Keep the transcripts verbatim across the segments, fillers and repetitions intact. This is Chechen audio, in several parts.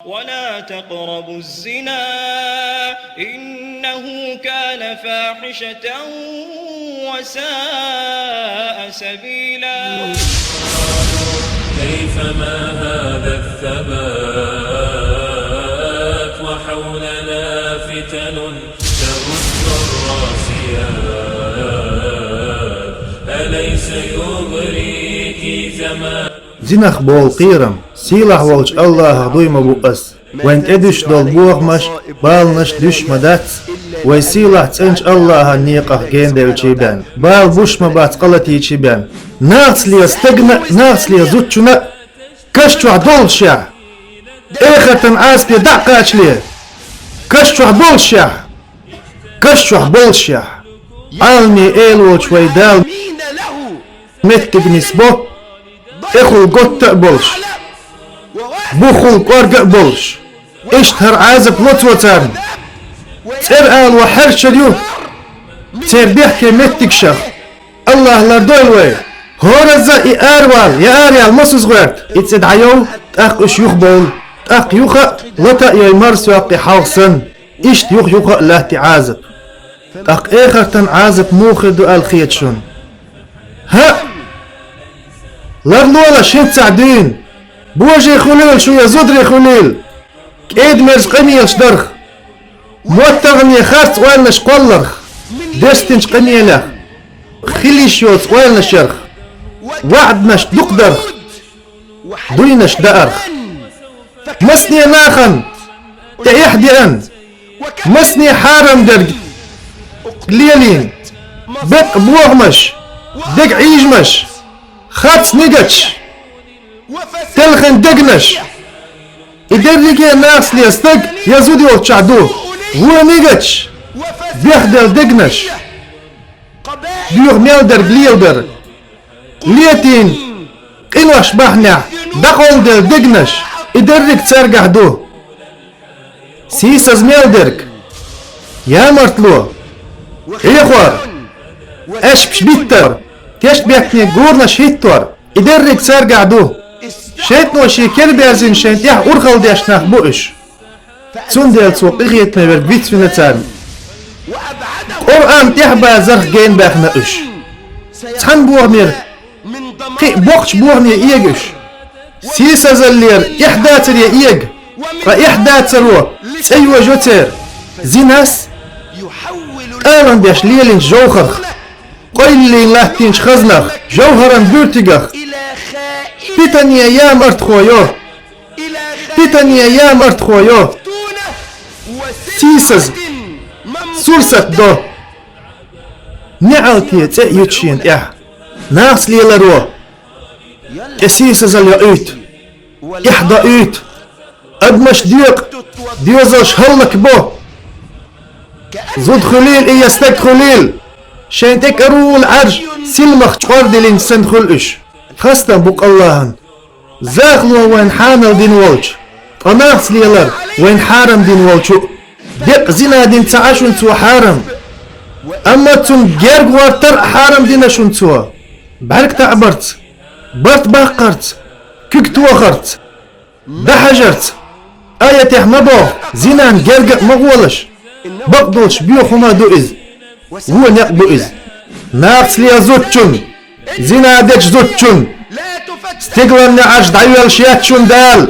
ولا تقربوا الزنا إنه كان فاحشة وساء سبيلا. كيف ما هذا الثبات وحولنا فتن تمس الراسيات أليس يغريك زمان Зинах болу кхерам сийлахь волчу АллахӀах дуй ма бу ас. Вайн тӀедуьсуш долу бохамаш, баланаш дуьсуш ма дац вай сийлахь цӀеначу АллахӀан некъах генделлачий бен, бала буьсуш ма бац къа латийчий бен. Нахаца ле стагана а, нахаца ле зудчунна а каш чохь доллушехь, эхартан Ӏазапе дӀа а кхачале, каш чохь боллушехь, каш чохь боллушехь, Ӏаламийн Эла волчу вай Дала меттиг нисбо, тӀехула готта а болуш, бухахула кӀорга а болуш. Иштта хӀара Ӏазап ло Цо царна. ЦӀера ало хьаьрчар ю церан бехке меттигашах. АллахӀа лардойла вай. ХӀоразза а и аравала, я араяла мосазза гӀоьрта, и цӀе дӀайов, тӀаккха уьш юхабовла, тӀаккха юха а лата а йой марсоьккху хьалха санна, иштта юха-юха а латта и Ӏазап. ТӀаккха эхартан Ӏазап муха хир ду аьлла хета шуна? ХӀаъ! Ларлолаш хӀинццехь дуьйна, божарий хуьлийла шу я зударий хуьлийла, кӀеда-мерза къамелаш дарх, моттаргӀане харц ойланаш кхолларх, дестинчу къамелех, хила йиш йоцу ойланаш ярх, ваӀданаш дукха дарх, дуйнаш даарх. Масане нахана тӀе эхь деана, масане хьарам дерг лелийна, беккъа бохамаш, дега Ӏийжамаш, харц нигаташ, телхина дегнаш. И дерриге нахаца ле стаг я зуда йолччохь ду, вон нигаташ, бехделла дегнаш, боьха мел дерг леладар, летийна къинош бахьанехь дӀакъовладелла дегнаш, и дерриг цаьргахь ду. Сийсаза мел дерг, ямартло, Ӏехор, аьшпаш биттар, тешнабеттанийн гуранаш хӀиттор, и дерриг цаьргахь ду. ШайтӀано шен кара берзина шайна тӀехь урхалла деш нах бу уьш. Цундела цо къинхетаме верг вицвина царна. Къуръан тӀехь базарх генабаьхна уьш. Цхьана бохамера кхин а боккхачу бохаме эга уьш. Сийсазаллера эхь дацаре эга, ткъа эхь дацаро цӀе йожо церан. Зинас а, тӀалам беш лелийначу жовхарх, къойллина латтийначу хазнах, жовхаран буьртигах питане ямартхо йо. Питане ямартхо йо. Сийсаза сурсат до. НеӀалте цӀе а юьту шена тӀехь. Нахаца леларо тӀе сийсазалла йоуьйту, эхь доуьйту. Адамаш декъа, доьзалш хӀаллакбо. Зуда хуьлийла и я стаг хуьлийла, шайн тӀе кӀарула Ӏаьржа силамах чкъор диллинчу санна хуьлу уьш. Хастам бу-кх АллахӀана, захало вайна хьанал дина волчу, ткъа нахаца лелар вайна хьарам дина волчу а. Деккъа зина дина ца Ӏа шуна Цо хьарам, амма цунна герга гӀортар а хьарам дина шуна Цо. БӀаьрг таӀабарца, барт баккхарца, куьг тохарца, дӀахьажарца. Аятехь ма боху, зинан герга а ма гӀолаш. Бакъдолуш боьха хӀума ду иза. Вон некъ бу иза. Нахаца лела зудчун, зина дечу зудчун стигалан неӀарш дӀайоьллуш яц шуна Дала.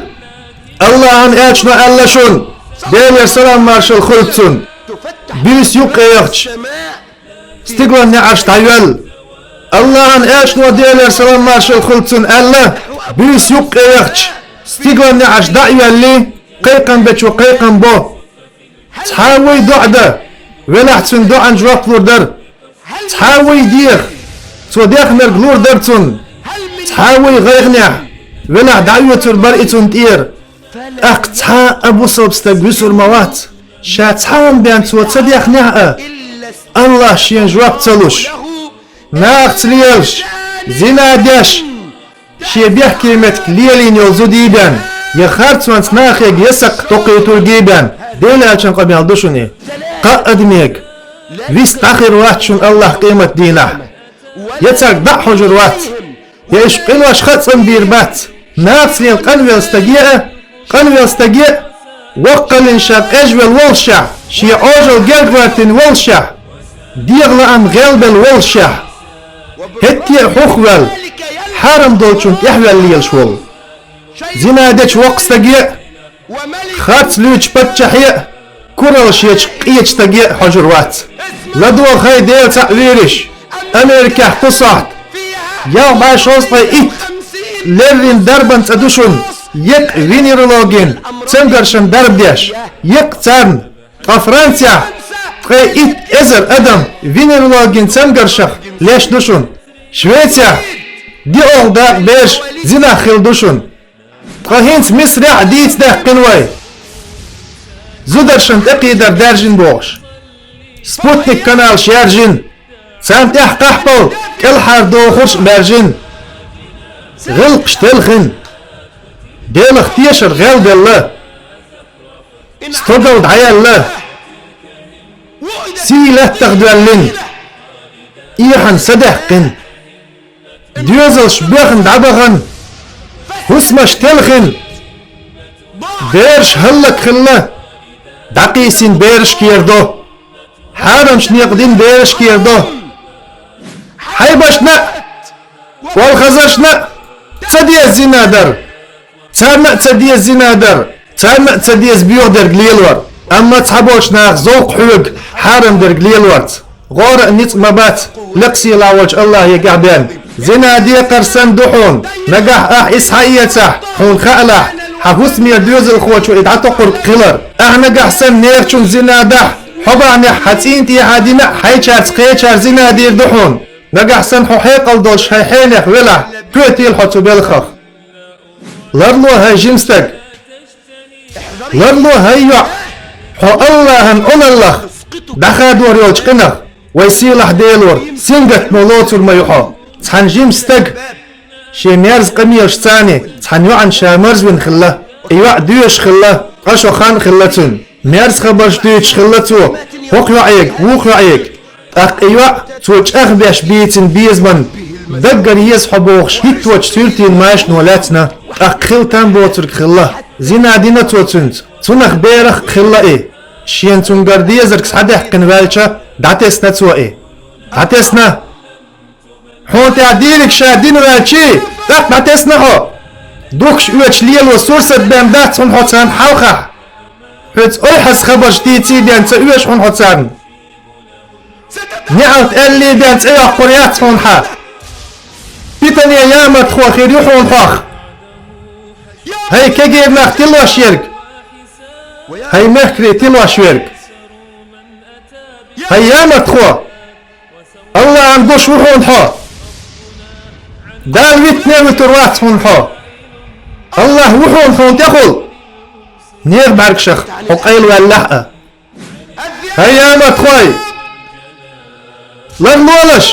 АллахӀан элчано аьлла шуна, Делера салам маршалла хуьлда цунна, буьйса юккъе яхча, стигалан неӀарш дӀайоьлла. АллахӀан элчано, Делера салам маршалла хуьлда цунна, аьлла, буьйса юккъе яхча, стигалан неӀарш дӀа а йоьллий, кхайкхам бечо кхайкхам бо. Цхьа а вуй доӀа дан, велахь цуьнан доӀанна жоп лур дара. Цхьа а вуй деха, цо дехнарг лур дара цунна. Цхьа а вуй гӀайгӀанехь, велахь дӀаоьцур бара и цунна тӀера. ТӀаккха цхьа а бусалба стаг вуьсур ма вац, ша цхьа хӀума бен цо ца дехнехь а, АллахӀа шена жоп ца луш. Нахаца лелаш, зина деш, шен бехке меттиг лелийна йолу зудий бен, я харцонца нахега я саккха токхуьйтургий бен, Делан элчан къамел ду шуна и. Кхаа адамега вист дӀахир вац шуна АллахӀ къематдийнахь, я цаьрга дӀа а хьожур вац, я уьш къинош хаа цӀанбийр бац. Нахаца лела къанвелла стаге а, Къанвелла стаге а, воккхаллин ша къежвелла воллашехь, шен Ӏожалла герга гӀоьртина воллашехь, дегӀа лаам гӀелбелла воллашехь, хӀетте а хьухваьлла, хьарам долчунна тӀехваьлла лелаш волу. Зина дечу воккха стаге а, харц луьйчу паччахье а, куралла шечу къечу стаге а хьожур вац. ЛадогӀа хӀай Делан цхьаъ вийраш, Америкехь кху сохьта ялх бӀе шовзткъе итт леррина дарбан цӀа ду шуна, еккъа венерологин цамгаршна дарба деш, еккъа царна. Ткъа Францехь ткъе итт эзар адам венерологин цамгаршах леш ду шуна. Швецехь диъолгӀа дакъа бераш зинах хилла ду шуна. Ткъа хӀинца Мисрехь а дийца даьккхина вай, зударшна тӀекхийдар даьржина бохуш. Спутник каналаш яьржина, царна тӀехь къахьпал кӀелхьардохурш а баьржина. ГӀиллакхаш телхина, Делах тешар гӀелделла, стогал дӀаяьлла, сий лаьттах доьллина, эхьан са даьккхина. Доьзалш боьхна дӀабахана, хӀусамаш телхина, бераш хӀаллакьхилла, дӀакхийсина бераш кхерадо, хьарамчу некъа дина бераш кхерадо. Хьайбашна а, кӀолхазаршна а ца деза зина дар. Царна а ца деза зина дар, царна а ца деза боьха дерг лелор, амма цхьаболчу наха зовкх хьоьгу хьарам дерг лелорца. ГӀора а ницкъ ма бац, лекха сийлахь волчу АллахӀегахь бен. Зина декхар санна ду хьуна, нагахь ахь иза схьаэцахь, хьуна хаалахь, хьан хӀусамера доьзалхочо и дӀатокхург хилар. Ахь нагахь санна нехачун зина дахь, хьо бахьанехь хьан цӀийнан тӀехьа дина а хьайчаьрца кхечара зина дийр ду хьуна. Нагахь санна хьо хьекъал долуш хьайн хьенех велахь, коьтийла хьо цу белхах. Ларло, хӀай жима стаг! Ларло, хӀай йоӀ! Хьо АллахӀан оналлах дӀахадор йолчу къинах, вай сийлахь Делора сингаттамо лоцур ма ю хьо. Цхьана жима стага шен мерза къамелашца цхьана йоӀана ша марзвина хилла. И йоӀ доьшуш хилла, ткъа шо хан а хилла цуьнан. Мерза хабарш дуьйцуш хилла цо хӀокху йоӀега, вукху йоӀега. ТӀаккха и йоӀ, цо чӀагӀбеш бийцина безаман даггара еза хьо бохуш, хӀитточу суьртийн машино лаьцна, тӀаккха хила там боцург хилла. Зина дина цо цуьнца, цунах берах а хилла и. Шена цуьнгара дезарг схьадаьккхина ваьлча, дӀатесна цо и. ДӀатесна! Хьуна тӀехь дийриг ша дина ваьлчий, тӀаккха дӀатесна хьо. Духкуш оьцуш лело сурсат бен дац хьуна хьо царна хьалхахь. Хьоьца ойхьаза хабарш дийций бен ца оьшу хьуна хьо царна. НеӀалт аьллий бен цӀе йоккхур яц хьуна хьан. Питане ямартхо хир ю хьуна хьох. ХӀай кегийра нах тилош ерг! ХӀай мехкарий тилош верг! ХӀай ямартхо! АллахӀан гуш ву хьуна хьо! Дала витане вуьтур вац хьуна хьо! АллахӀ ву хьуна хьуна тӀехула! Нехан бӀаьргашах хьо къайлаваьллехь а! ХӀай ямартхой! Ларлолаш!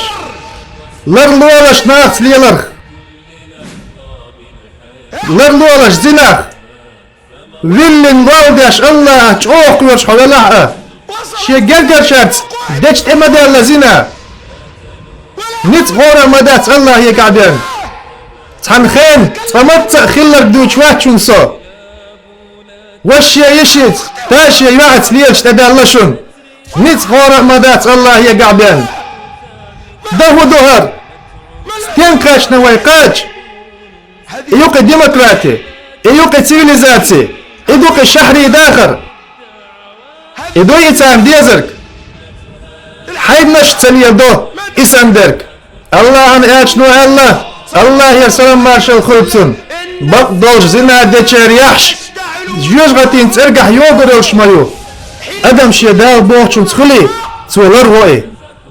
Ларлолаш нахаца леларх! Ларлолаш зинах! Виллина лолла деш АллахӀах чӀогӀа кхоьруш хьо велахь а, шен гергарчаьрца дечу тӀе ма даьлла зина. Ницкъ гӀора а ма дац АллахӀегахь бен. Цхьана хенахь цкъа мацца а хилларг дуьйцуш вац шуна со. Ваша шен йишица, да шен йоӀаца лелаш тӀедаьлла шуна. Ницкъ гӀора а ма дац АллахӀегахь бен. Дан хӀун ду хӀара? Стенга кхаьчна вай кхача? И ю-кх и демократи, и ю-кх и цивилизаци, и ду-кх и шахьрий дахар. И ду и царна дезарг. Хьайбанаш а ца леладо и санна дерг. АллахӀан элчано аьлла, АллахӀера салам-маршалла хуьлда цунна: бакъдолчу зина дечеран яххьаш жоьжахатин цӀергахь йогур йолуш ма ю. Адам шен Дала бохучунца хуьлий, цо ларво и.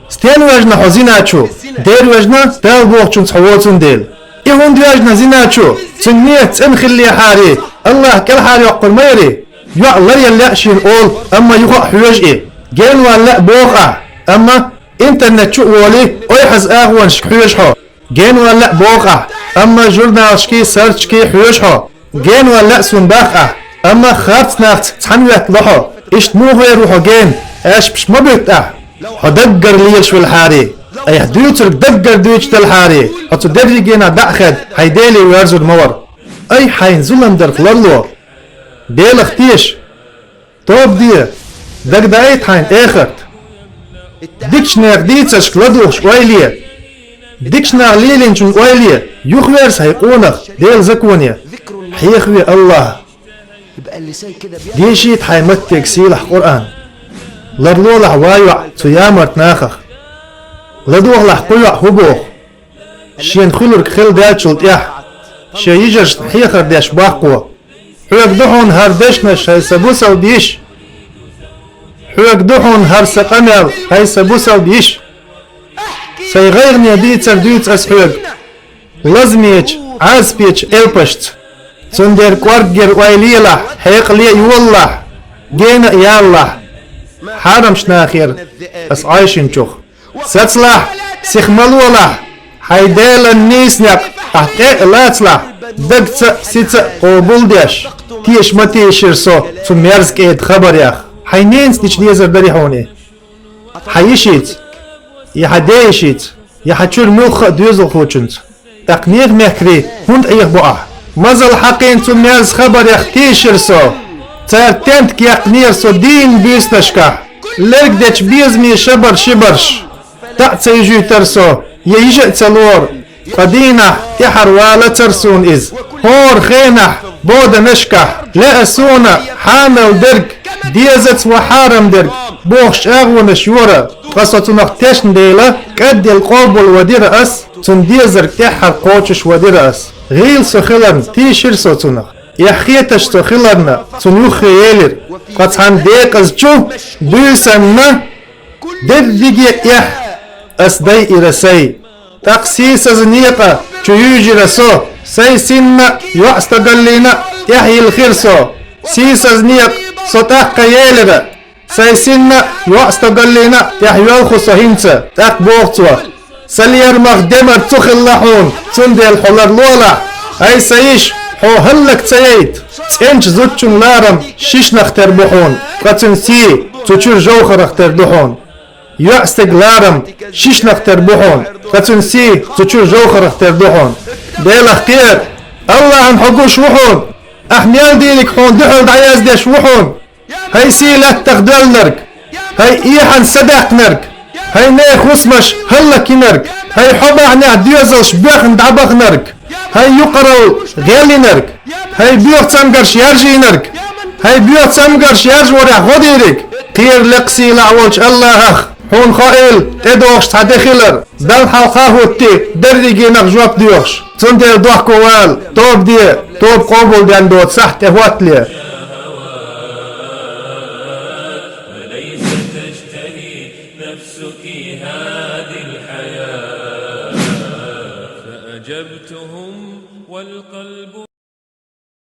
Стенна ваьжна хьо зина чу? Дера ваьжна, Дала бохучунца хьо воцун дела. И хӀунда ваьжна зина чу? Цуьнан нийят цӀена хиллехьарий, АллахӀ кӀелхьарйоккхур ма ярий? ЙоӀ ларъяла лаьа шена олу, амма юха а хьоьжу и. Генавала лаьа боху ахь, амма интернет чу а волий, ойхьаза агӀонашка хьоьжу хьо. Генавала лаьа боху ахь, амма журналашкий, сарташкий хьоьжу хьо. Генавала лаьа суна боху ахь, амма харц нахаца цхьаьна веттало хьо. Иштта муха вер ву хьо гена, аьшпаш ма буьтта ахь. Хьо даггара лелаш велахьарий, айхьа дуьйцург даггара дуьйцуш делахьарий, хьо цу дерригенах дӀа а хедда, хьайн Деле воьрзур ма вара. Ай, хьайна зулам дарх ларло! Делах теша. Тоба де, дагадаийта хьайна эхарт. Дикачу нехан дийцаршка ладугӀуш ойла е. Дикачу наха лелийначун ойла е, юхаверза хьайн къонах Делан законе. Хьехаве АллахӀ. Дешийта хьайн маттега сийлахь Къуръан. Ларлолахь, ва йоӀ, цу ямарта нахах. ЛадогӀалахь, кху йоӀа хӀун боху. Шена хуьлург хилла даьллачул тӀаьхьа шен йижаршна хьехар деш баккхо. Хьоьга ду хьуна хӀара дешнаш, хӀай сан бусалба йиша. Хьоьга ду хьуна хӀара сан къамел, хӀай сан бусалба йиша. Сайн гӀайгӀане дийцар дуьйцу ас хьоьга. Лазамечу, Ӏазапечу элпашца. Цундела кӀорггера ойла елахь, хьекъале а йолалахь, гена а ялалахь. Хьарамчу нахера ас Ӏайшинчух. Сацалахь, сиха ма лолахь, хьайн Делан нийса некъ ахь тӀе а лацалахь, дагца а, сица а къобалдеш, теша ма тешира со цу мерза кӀеда хабарех. Хьайн ненаца дича дезар дарий хьуна и? Хьан йишица, я хьан ден йишица, я хьан чуьра муьлхха а доьзалхочунца. ТӀаккха нехан мехкарий хӀунда Ӏехабо ахь? Мазал хьакхийна цу мерза хабарех тешира со. Цара тентак яьккхинера со дийнан буьйсанашкахь, лерг дечу безаме шабар-шибарш. ТӀаъ ца йижуьйтара со, я йижа а ца лора. Ткъа дийнахь тӀаьхьара валацара суна иза. ХӀора хенахь боданашкахь, лаьа суна хьанал дерг, дезаца ва хьарам дерг бохуш чӀагӀонаш йора. Ткъа со цунах тешна дела, кӀадъелла къобалван дира ас, цунна дезарг тӀаьххьара кхочуш ван дира ас. ГӀийла со хиларна, тийшира со цунах. Эхь хеташ со хиларна, цунна юххе елира. Ткъа цхьана декъазчу буьйсанна дерриге а эхь ас дайира сайн. ТӀаккха сийсаза некъа чу юьйжира со, сайн синна а, йоӀстагаллина а тӀаьхьа йилхира со. Сийсаза некъа со тӀаккха елира. Сайн синна а, йоӀстагаллина а тӀаьхьа йоьлху со хӀинца, тӀаккха боху цо: «Сан лерамах демар цу хилла хьуна, цундела хьо ларлолахь. ХӀай сан йиша, хьо хӀаллак ца яйта. ЦӀеначу зудчун ларам шишнах тера бу хьуна, ткъа цуьнан сий цу чуьра жовхарах тера ду хьуна. ЙоӀстеган ларам шишнах тера бу хьуна, ткъа цуьнан сий цу чуьра жовхарах тера ду хьуна. Делах кхера, АллахӀана хьо гуш ву хьуна, ахь мел дийриг хьуна дуьхьал дӀаяздеш ву хьуна. ХӀай сий латтах доьлларг, хӀай эхьан садаьккхинарг, хӀай нехан хӀусамаш хӀаллакйинарг, хӀай хьо бахьанехь доьзалш боьхна дӀабаханарг, хӀай юкъаралла гӀелйинарг, хӀай боьха цамгарш яржийнарг, хӀай боьха цамгарш яржорехь гӀо дийриг, кхера лекха сийлахь волчу АллахӀах, хьуна хоийла тӀедогӀуш цхьа де хилар, Далла хьалха а хӀуттий, дерригенах жоп доьхуш. Цундела дохко вала, тоба де, тоба къобалден доцу сахьт тӀехӀоттале».